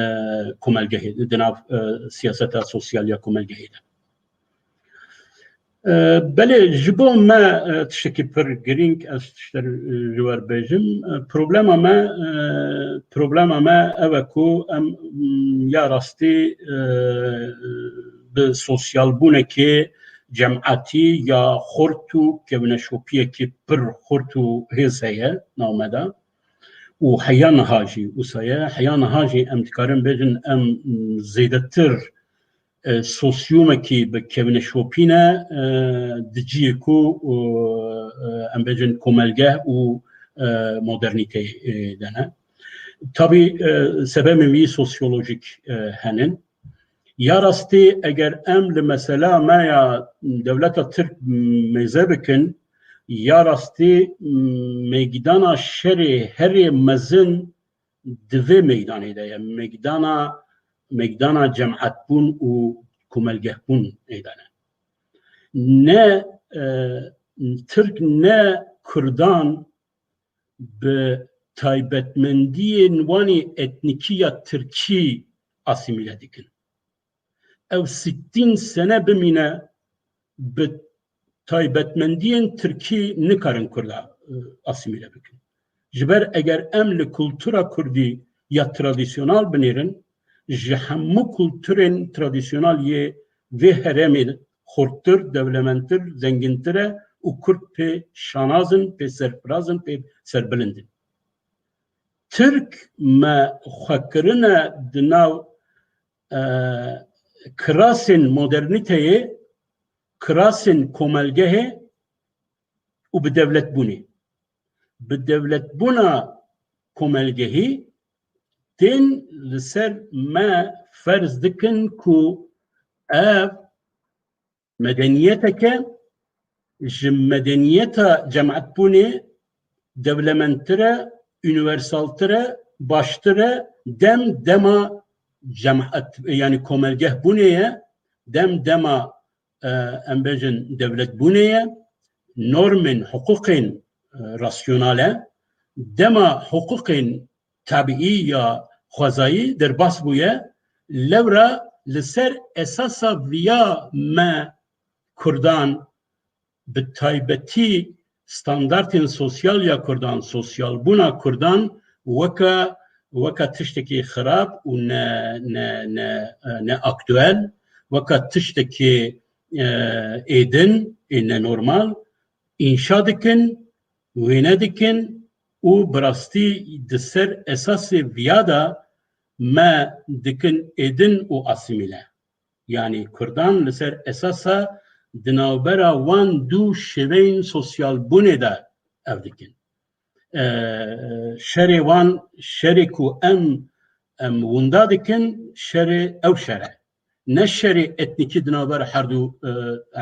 komelgehê, di nav e, siyaseta sosyal ya komelgehê de. E, belê ji bo me e, tiştekî pir girîng ez tişter e, ji we bêjim. E, problema me e, problema me ew e ku em m, ya rastî e, bi sosyalbûnekê cemaetî ya xurt û kevneşopiyekî pir xurt û hêz heye nav me de. Û heya niha jî wisa ye. Heya niha jî em dikarin bêjin em m, zêdetir e, sosyûmekî bi kevneşopî ne e, di cihê ku e, e, em bêjin komelgeh û e, modernîteyê e, de ne. Tabî e, sebebên wî sosyolojîk e, henin. Ya rastî eger em li mesela me ya dewleta Tirk mêze bikin, ya rastî meydana şerê herê mezin di vê meydanê de ye. Meydana, meydana cemaetbûn û komelgehbûn ê de ne. Ne e, Tirk ne Kurdan bi taybetmendiyên wan ê etnîkî ya Tirkî asîmîle dikin. Ew sîttîn sene bimîne bi taybetmendiyên Tirkî nikarin Kurda e, asîmîle bikin. Ji ber eger em li kultura Kurdî ya tradisyonal binêrin, ji hemû kulturên tradisyonal yê vê herêmê xurttir, dewlementtir, zengintir e û Kurd pê şanaz in, pê serfiraz in, pê serbilind in. Tirk me xwe kirine di nav e, kirasên modernîteyê, kirasên komelgehê û bi dewletbûnê. Bi dewletbûna komelgehî tên li ser me ferz dikin ku ev medeniyeteke ji medeniyeta cemaetbûnê dewlemendtir e, unîversaltir e, baştir e, dem dema cemaet, yani komelgehbûnê ye, dem dema e, em bêjin dewletbûnê ye, normên hiqûqên e, rasyonal e, dema hiqûqên tabîî ya xwezayî derbas bûye, lewra li ser esasa viya me Kurdan, bi taybetî standartên sosyal ya Kurdan, sosyalbûna Kurdan weke, weke tiştekî xirab û ne, ne, ne, ne aktuel, weke tiştekî, e, êdin, ê nenormal, înşa dikin, wêne dikin û bi rastî di ser esasê viya de me dikin êdin û asîmîle. Yanî Kurdan li ser esasa di navbera wan du şêweyên sosyalbûnê de ev dikin. E, şerê wan, şerê ku em, em winda dikin, şerê ew şer e. Ne şerê etnîkî di navbera her du, e,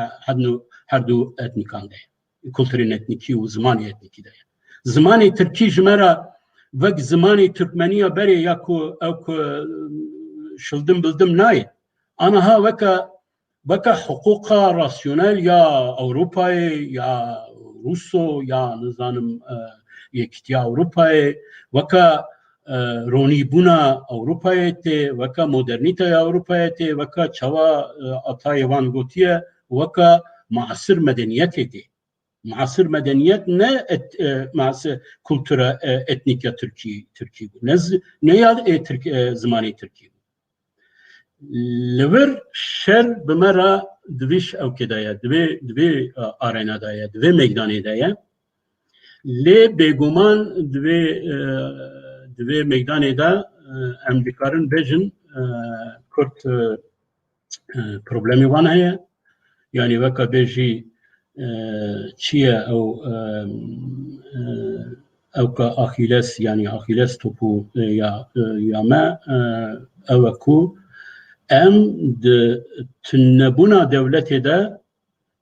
e, her du, her du etnîkan de ye. Kulturên etnîkî û zimanê etnîkî de ye. Zimanê tirkî ji me re wek zimanê Türkmeniya berê ya ku ew ku, e, şildim bildim nayê. Aniha weke, weke hiqûqa rasyonel ya Ewropayê, ya Rûso, ya nizanim, e, Yekîtiya Ewropayê, weke, e, ronîbûna Ewropayê tê, weke modernîteya Ewropayê tê, weke çawa, e, atayê wan gotiye, weke muasir medeniyetê tê. Muasir medeniyet ne et-, e, muasir kultura, e, etnîk ya Tirkî, Tirkî bû. Ne zi-, ne ya, e, Tirk-, e, zimanê Tirkî bû. Li vir şer bi me re di vî ş-, ewkê de ye, di vê, di vê, e, arena de ye, di vê meydanê de ye. Lê bêguman di vê, e, di vê meydanê de, e, em dikarin bêjin, e, Kurd, e, e, problemê wan heye. Yanî weke bêjî, e, çi ye ew, e, e, ewka Axiles, yanî Axiles topu, e, ya, e, ya me, e, ew e ku em di tunebûna dewletê de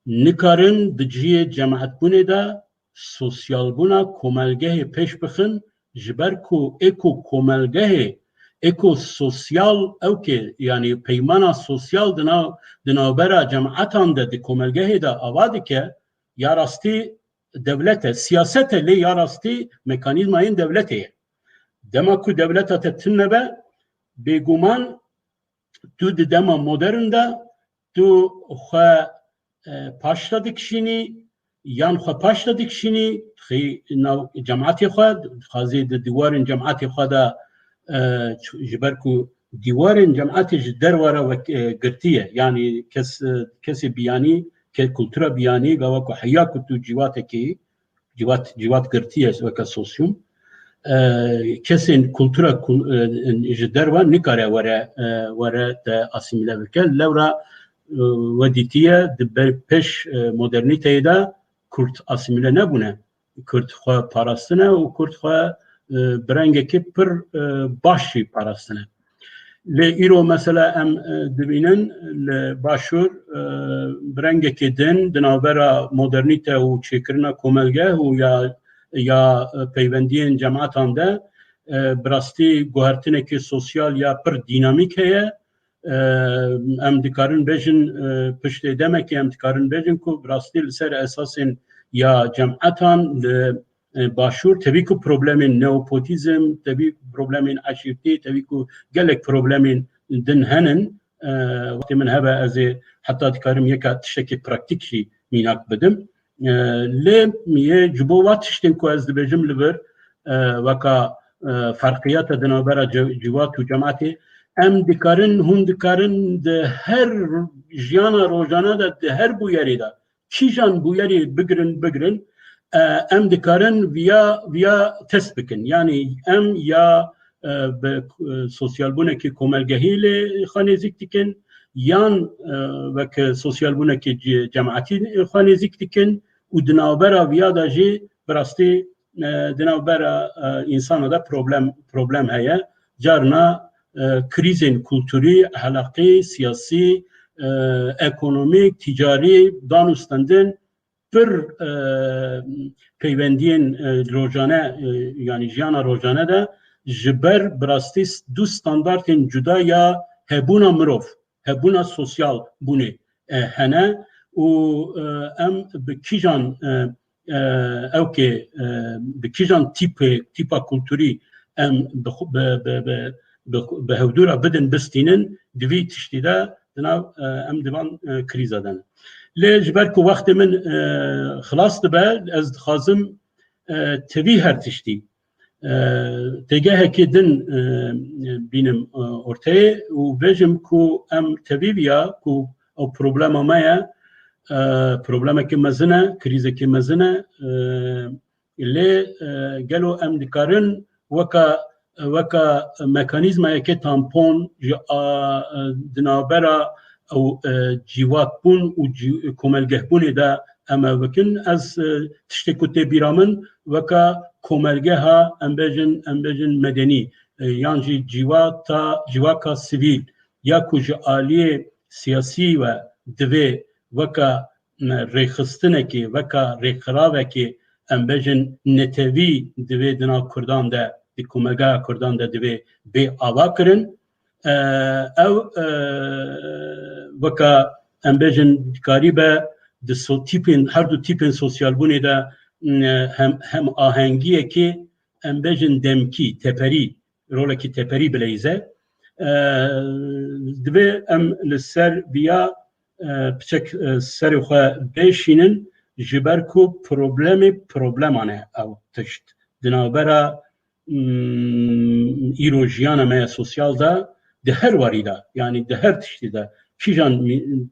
nikarin di cihê cemaetbûnê de sosyalbûna komelgehê pêş bixin, ji ber ku ê ku komelgehê, ê ku sosyal ewkê, yanî peymana sosyal di nav, di navbera cemaetan de di komelgehê de ava dike, ya rastî dewlet e, siyaset e, lê ya rastî mekanîzmayên dewletê ye. Dema ku dewleta te tune be, bêguman tu di dema modern de tu xwe, e, paşta dikişînî, yan xwe paşta dikişînî, dixî nav cemaetê xwe, dixwazî di dîwarên cemaetê xwe de, e, ç-, ji ber ku dîwarên cemaetê ji derve re wek, e, girtî ye. Yanî kes, e, kesê biyanî, ke-, kultura biyanî, gava ku heya ku tu cîwatekî, cîwat, cîwat girtî ye weke sosyum. E, kesên kultura kul-, e, ji derve nikare were, e, were te asîmîle bike. Lewra, e, we dîtiye di ber pêş, e, modernîteyê de Kurd asîmîle nebûne. Kurd xwe parastine û Kurd xwe, e, bi rengekî pir, e, baş jî parastine. Lê îro mesela em, e, dibînin li Başûr, e, bi rengekê din di navbera modernîte û çêkirina komelgeh û ya, ya, e, peywendiyên cemaetan de, e, bi rastî guhertinekê sosyal ya pir dînamîk heye. E, em dikarin bêjin, e, piştê demekê em dikarin bêjin ku bi rastî li ser esasên ya cemaetan li e, Başûr, tevî ku problemên neopotîzm, tevî problemên eşîrtî, tevî ku gelek problemên din henin. E, wextê min hebe ez ê heta dikarim yeka tiştekî praktîk jî mînak bidim. E, lê yê ji bo wa tiştên ku ez dibêjim li vir, e, weka, e, ferqiyata di navbera ce-, civat û cemaetê, em dikarin, hûn dikarin di her jiyana rojane de, di her bûyerê de, kîjan bûyerê bigirin, bigirin, e, em dikarin viya, viya test bikin. Yanî em ya, e, bi, e, sosyalbûnekî komelgehî lê xwe nêzîk dikin, yan, e, wek sosyalbûnekî ce-, cemaetî xwe nêzîk dikin û di navbera viya de jî bi rastî, e, di navbera, e, însana de problem, problem heye. Carna, e, krîzên kulturî, ehlaqî, siyasî, e, ekonomîk, tîcarî, danûstendin pir, e, peywendiyên, e, rojane, e, yanî jiyana rojane de ji ber bi rastî s-, du standartên cuda ya hebûna mirov, hebûna sosyal bûnê, e, hene û, e, em bi kîjan, e, e, ewkê, e, bi kîjan tîpê, tîpa kulturî em bi xwe, bi, bi, bi, bi, bi hevdû re bidin, bistînin, di vî tiştî de di nav, e, em di van, e, krîza de ne. Lê ji ber ku wextê min e, xilas dibe, ez dixwazim e, tevî her tiştî e, têgehekê din e, bînim e, orteyê û bêjim ku em tevî viya ku ew problema me ye, e, problemekê mezin e, krîzekê mezin e, e, lê e, gelo em dikarin weka weka mekanîzmayekê tampon ji a, e, di navbera ew e, cîwakbûn û cî- komelgehbûnê de em ev bikin. Ez e, tiştê ku tê bîra min weka komelgeha em bêjin, em bêjin medenî e, yan jî cîwata, cîwaka sivîl ya ku ji aliyê siyasî ve divê weka e, rêxistinekê, weka rêxiravekê em bêjin netewî divê di nav Kurdan de, di komelgeha Kurdan de divê bê ava kirin. E, ew e, weka em bêjin dikarîbe di so- tîpên, her du tîpên sosyalbûnê de e, hem, hem ahengiyekê em bêjin demkî, teperî, rolekî teperî bileyze. E, divê em li ser viya e, piçek e, serê xwe bêşînin, ji ber ku problemê probleman e ew tişt. Di navbera mm, îro jiyana me ya sosyal de, di her warî de, yanî di her tiştî de, kîjan mî-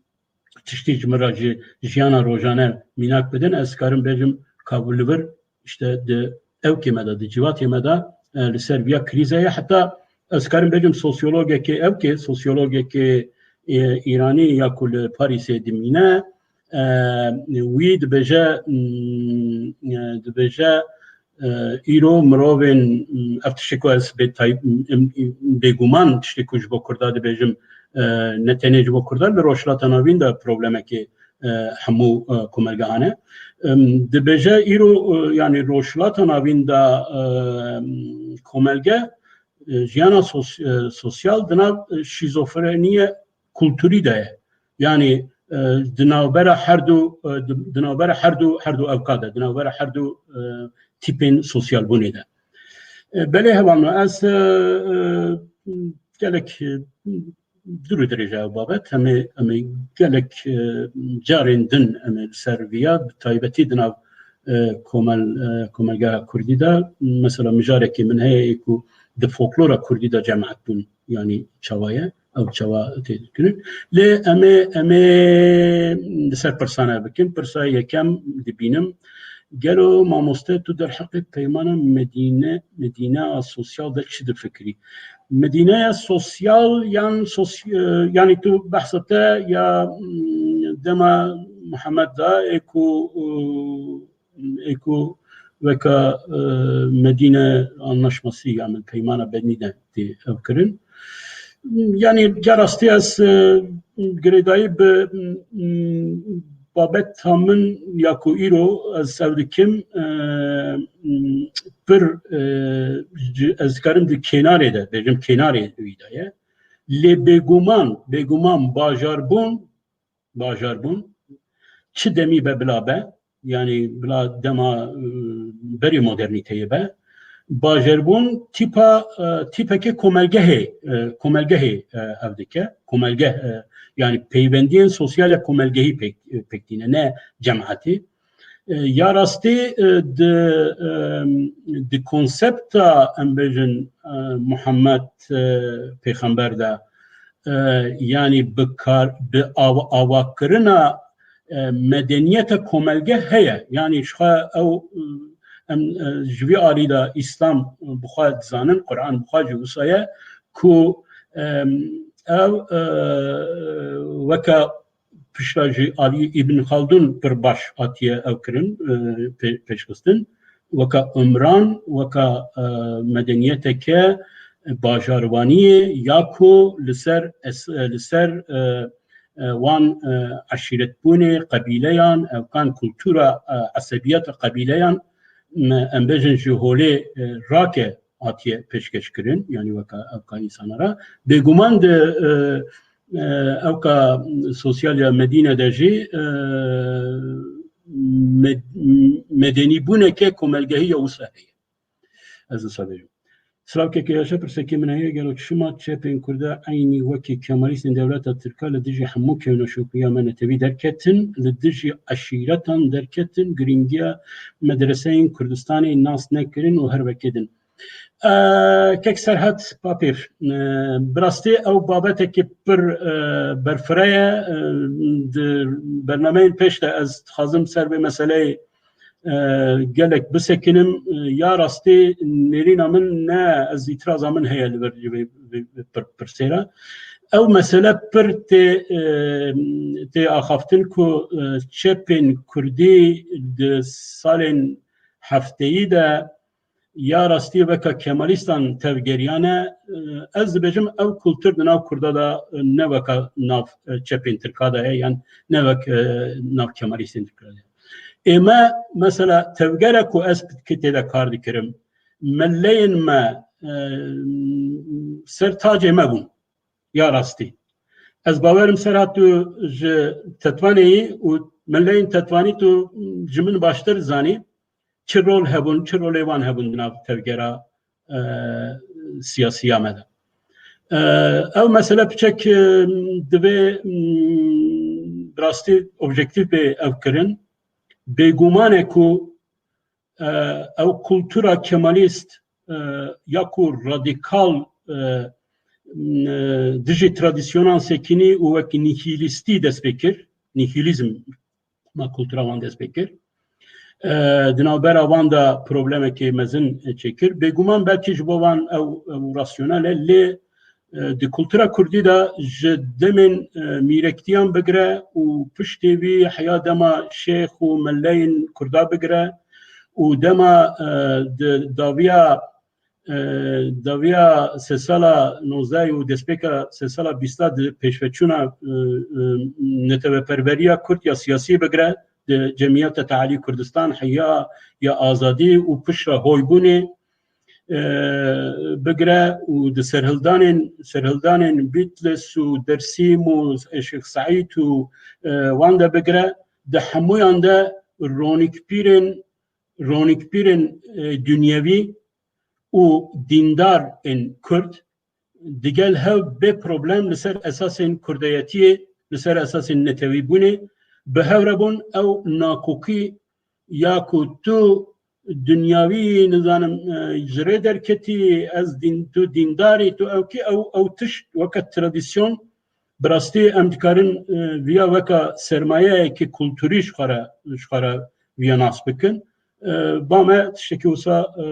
tiştî ji min re ji jiyana rojane mînak bidin, ez karim bêjim ka li vir işte di ewkê me de, di civatê me de e, li ser viya krîze ye. Heta ez karim bêjim sosyologekê ewkê, sosyologekê e, îranî ya ku li Parîsê dimîne, e, wî dibêje, mm, e, dibêje, e, îro mirovên, mm, ev tiştê ku ez bê tay- em- em- bêguman tiştê ku ji bo Kurda dibêjim, e, ne tenê ji bo Kurda, li Rojhilata Navîn de problemekê e, hemû e, komelgehan e. Em, dibêje îro e, yanî Rojhilata Navîn de e, komelge e, jiyana sos- e, sosyal di nav e, şîzofreniye kulturî de ye. Yanî e, di navbera her du e, di di navbera her du her du ewka de, di navbera her du e, tîpên sosyalbûnê de. E, belê hevalno, ez e, e, gelek e, dûr û dirêj e ew babet. Em ê, em ê gelek e, carên din em ê li ser viya, bi taybetî di nav e, komel, e, komelgeha Kurdî de, mesela mijarekê min heye ê ku di folklora Kurdî de cemaetbûn, yanî çawa ye, ew çawa tê kirin. Lê em ê, em ê li ser pirsane bikin. Pirsa yekem dibînim, gelo mamoste tu derheqê peymana Medîne, Medîne a sosyal de çi difikirî? Medîneya sosyal yan sosy- e, yanî tu behsa te ya mm, dema Muhammed da ê ku e, ê ku weka e, Medîne Anlaşması, yanî Peymana Medîne tê ev kirin. Yanî ya rastî ez e, girêdayî bi mm, babeta min ya ku îro ez ev dikim e, mm, pir e, ji- ez dikarim di kênarê de bêjim, kênarê wî de ye. Lê bêguman, bêguman bajarbûn, bajarbûn çi demî be bila be, yanî bila dema e, berî modernîteyê be, bajarbûn tîpa e, tîpekê komelgehê, e, komelgehê e, ev dike. Komelgeh e, yanî peywendiyên sosyal ya komelgehî pêk, e, pêk tîne, ne cemaetê. E, ya rastî e, di e, di konsepta em bêjin e, Muhammed e, pêxember de e, yanî bi kar bi av- avakirina e, medeniyeta komelge heye. Yanî ji xwe ew e, em e, ji vî alî de Îslam bi xwe dizanin, Quran bi xwe jî wisa ye ku e, ew e, weke pişta ji alî Îbn Xaldûn pir baş hatiye ew kirin, e, pê- pêşxistin. Weke Umran, weke e, medeniyeteke bajarvaniyê ya ku li ser es- e, li ser e, e, wan e, eşîretbûnê qebîleyan, ewkan kultura e, esebiyeta qebîleyan, me- em bêjin ji holê e, rake hatiye pêşkêş kirin, yanî weke ewka însana re. Bêguman di e, e, ewka sosyal ya Medîne de jî e, me- medenîbûneke komelgehî ya wisa heye. Ez wisa bêjim. Silavkeke yaşa, pirsekê min heye, gelo çima çepên Kurda eynî wekî Kemalîstên dewleta Tirka li dijî hemû kewneşopiya me netewî derketin, li dijî eşîretan derketin, girîngiya medreseyên Kurdistanê nas nekirin û her wekê din? E, kek Serhat Papêr, e, bi rastî ew babetekî pir, e, berfireh ye. E, di bernameyên pêş de ez dixwazim ser vê meseleyê e, gelek bisekinim. E, ya rastî nêrîna min ne, ez îtiraza min heye li vir vê, vê, vê pir-, pirsê re. Ew mesele pir tê, e, tê axaftin ku, e, çepên Kurdî di salên hefteyî de ya rastî weka Kemalîstan tevgeriyane, e, ez dibêjim ew kultur di nav Kurda de, e, ne weka nav, e, çepên Tirka de ye, yan ne wek, e, nav Kemalîstên Tirka de ye. Ê me, mesela, tevgere ku ez ki tê de kar dikirim, meleyên me, e, ser tacê me bûn, ya rastî. Ez bawerim Serhat tu ji Tetwanê yî û meleyên Tetwanî tu ji min baştir zanî çi rol hebûn, çi rolê wan hebûn di nav tevgera, e, siyasiya me de. E, ew mesele piçek, e, divê, m, bi rastî objektîf bê ev kirin. Bêguman e ku, e, ew kultura kemalîst, e, ya ku radîkal, e, m, e, dijî tradisyonan sekinî û wekî nihîlîstî dest pê kir, nihîlîzm ma kultura wan dest pê kir. E, di navbera wan de problemekê mezin çêkir. Bêguman belkî ji bo wan ew, ew rasyonel e, lê, e, di kultura kurdî de ji demên, e, mîrektiyan bigire û piştê wî heya dema şêx û meleyên kurda bigire û dema, e, di dawiya e, dawiya sêsala nozdeh û destpêka sêsala bîsta di pêşveçûna, e, e, neteweperweriya Kurd ya siyasî bigire, di Cemiyeta Tealî Kurdistan, Heya ya Azadî û piştre Hoybûnê, e, bigire û di serhildanên, serhildanên Bitlis û Dersîm û Şêx Seîd û, e, wan de bigire, di hemûyan de ronîkpîrên, ronîkpîrên, e, dunyevî û dîndar ên Kurd digel hev bê problem li ser esasên kurdeyetiyê, li ser esasên netewîbûnê bi hev re bûn. Ew nakokî ya ku tu dinyawî, nizanim, e, ji rê derketî, ez dîn, tu dîndar î, tu ew kî, ew, ew tişt weke tradisyon, bi rastî em dikarin, e, viya weka sermayeyekî kulturî ji xwe re, ji xwe re viya nas bikin. E, ba me tiştekî wisa, e,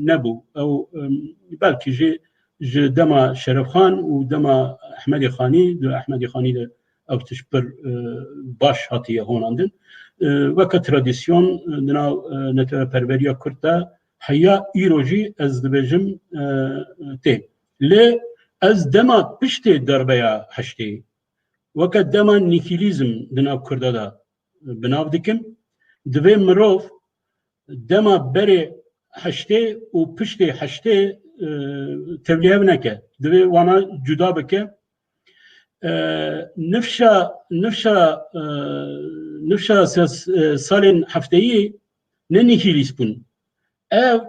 nebû. Ew, e, belkî jî ji dema Şerefxan û dema Ehmedê Xanî, di Ehmedê Xanî de ew tişt pir, e, baş hatiye honandin. E, weke tradisyon, e, di nav, e, neteweperweriya Kurd de heya îro jî ez dibêjim, e, tê. Lê ez dema piştê darbeya heştê, weke dema nihilîzm di nav Kurda de bi nav dikim, divê mirov dema berê heştê û piştê heştê, e, tevlîhev neke. Divê wana cuda bike. E, nifşa, nifşa, e, nifşa ses-, e, salên hefteyî ne nihilîst bûn. Ev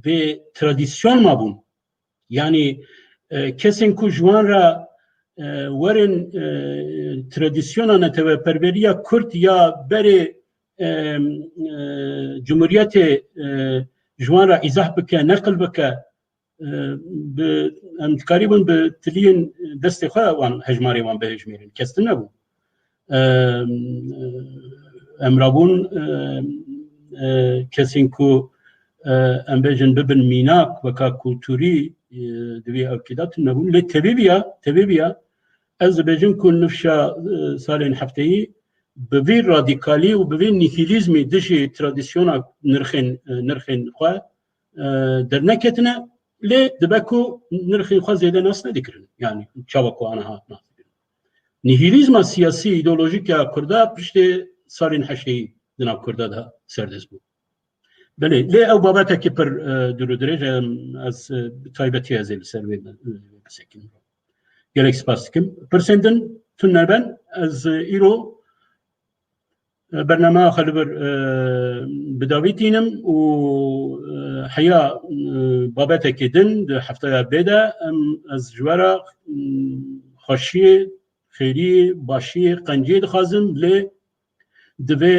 bi tradisyon mabûn. Yanî, e, kesên ku ji wan re, e, werin, e, tradisyona neteweperweriya Kurd ya berê, e, e, Cumhuriyetê, e, ji wan re îzah bike, neqil bike, e, bi, em dikarîbûn bi tiliyên destê xwe wan hejmarê wan bihejmêrin. Kes tune bû. E, em rabûn, e, e, kesên ku, e, em bêjin bibin mînak, weka kulturî, e, di vê ewkê de tune bûn. Lê tevî viya, tevî viya, ez dibêjim ku nifşa, e, salên hefteyî bi vî radîkalî û bi vî nihilîzmî dijî tradisyona nirxên, e, nirxên xwe, e, derneketine, lê dibe ku nirxên xwe zêde nas nedikirin. Yanî çawa ku aniha nas dikirin. Nihilîzma siyasî, îdeolojîk ya Kurda piştê salên heşteyî di nav Kurda de serdest bû. Belê, lê ew babetekî pir, e, dûr û dirêj e, ez, e, bi taybetî ez ê li ser wê, e, bisekinim. Gelek spas dikim. Pirsên din tune ben, ez, e, îro Bernameya xwe li vir, e, bi dawî tînim û, e, heya, e, babetekê din di heftaya bê de em, ez ji we re, mm, xweşiyê, xêriyê, başiyê, qenciyê dixwazim, lê divê,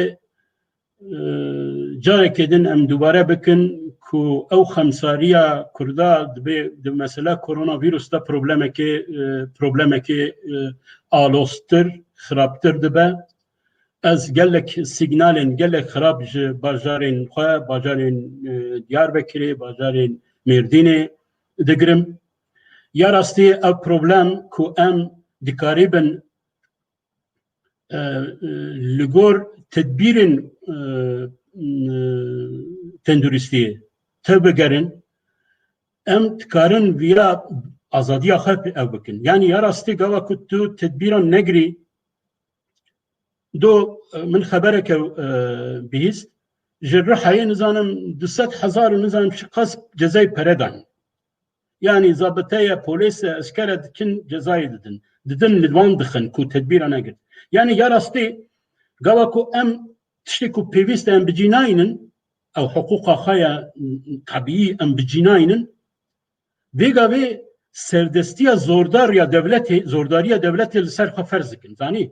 e, carekê din em dubare bikin ku ew xemsariya Kurda dibê di mesela koronavîrus de problemekê, e, problemekê, e, aloztir, xirabtir dibe. Ez gelek signalên gelek xirab ji bajarên xwe, bajarên, e, Diyarbekirê, bajarên Mêrdînê digirim. Ya rastî ev problem ku em dikarîbin, e, e, li gor tedbîrên, e, e, tenduristiyê tevbigerin, em dikarin viya azadiya xwe ew bikin. Yanî ya rastî gava ku tu tedbîran negirî, do, e, min xebereke, e, bihîst, ji Rihayê nizanim du sed hezar û nizanim çiqas cezayê pere dan. Yanî zabiteye, polîse, eskere dikin cezayê didin. Didin li wan dixin ku tedbîra negirt. Yanî ya rastî gava ku em tiştê ku pêwîst e em bicî nayînin, ew hiqûqa xwe ye tebîî em bicî nayînin, vê gavê serdestiya zordar ya dewletê, zordariya dewletê li ser xwe ferz dikin. Zanî?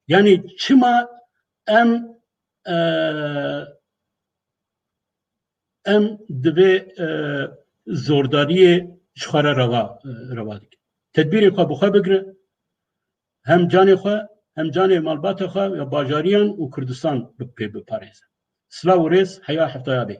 Yanî çima em, e, em divê, e, zordariyê ji xwe re reva, e, reva dikin. Tedbîrên xwe bi xwe bigire, hem canê xwe, hem canê malbata xwe ya bajariyan û Kurdistan bi pê biparêze. Silav û rêz, heya heftaya bê.